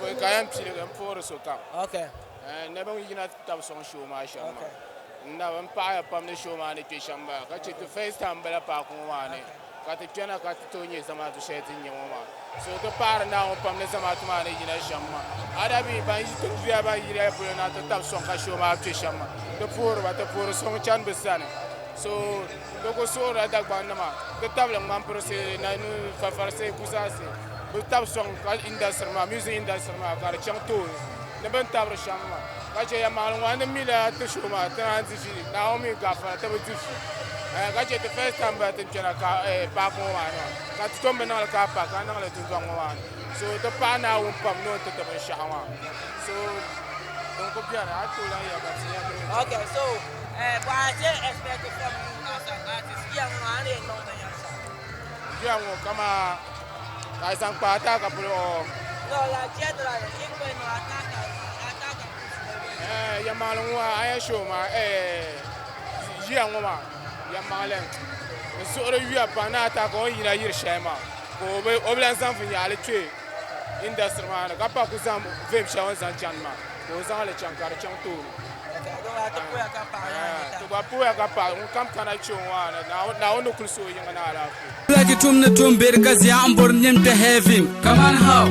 Pɔi ka yɛn piligi n puhiri sokam. Okay. Ni bɛ yina tabi sɔŋ show maa shɛm maa. N na n paɣiya pam ni show maa ni kpe shɛm bala ka che ti first time bala paaki ŋɔ maa ni ka ti kpɛna ka ti tooi nyɛ zamaatu shɛli ti ni nyɛ ŋɔ maa. So ti paɣiri Naawuni pam ni zamaatu maa ni yina shɛm maa. Adabi ban yi tiŋduya ban yi lala polo na ti tabi sɔŋ ka show maa kpe shɛm maa. Ti puhiri ba, ti puhiri suŋ chani bɛ sani. So ti ku suhirila Dagbaŋ nima ti tabili ŋmampirisi, Nanu, Fafarisi, Kusaasi bɛ tabi sɔŋ ka industry maa, music industry maa ka di chaŋ tooni ni bɛ ni tabiri shɛm maa. Ka chɛ yɛlimaŋli ŋɔ a ni mila ti show maa ti naan di vi, Naawuni mi gaafara ti bi di vi. Ka chɛ ti first time bala ti ni kpɛna ka paaki ŋɔ maa ni maa ka ti tom bi niŋli car park ka niŋli dundɔŋ ŋɔ maa ni. So ti paɣi Naawuni pam ni o ni ti ti binshɛɣu maa. So din ku beni a ti tooi lahi yɛli ka ti nya bɛ. Okay, so but I dey expect from you as an artist, yiya ŋɔ maa a ni yɛn niŋ binyɛr shɛŋa. Yiya ŋɔ kama ka a zaŋ kpa Ataka polo or? No, like generally, if no Ataka, Ataka Eh, yɛlimaŋli ŋɔ a yɛn show maa eh, yiya ŋɔ maa yɛlimaŋli n suhuri yuya pam ni Ataka o ni yina yiri shɛli maa ka o bi lahi zaŋ vinyahili kpe industry maa ni ka pa ku zaŋ vim shɛli o ni zaŋ chani maa ka o zaŋ li chaŋ ka di chaŋ tooni. Ti gba puhiya ka paɣi ŋun kam kana kpe ŋɔ maa ni Naawuni ni kuli su o yiŋa ni alaafee. Like tum ni tum beri ka zia n bori nim kpɛ heaven. Kaman how?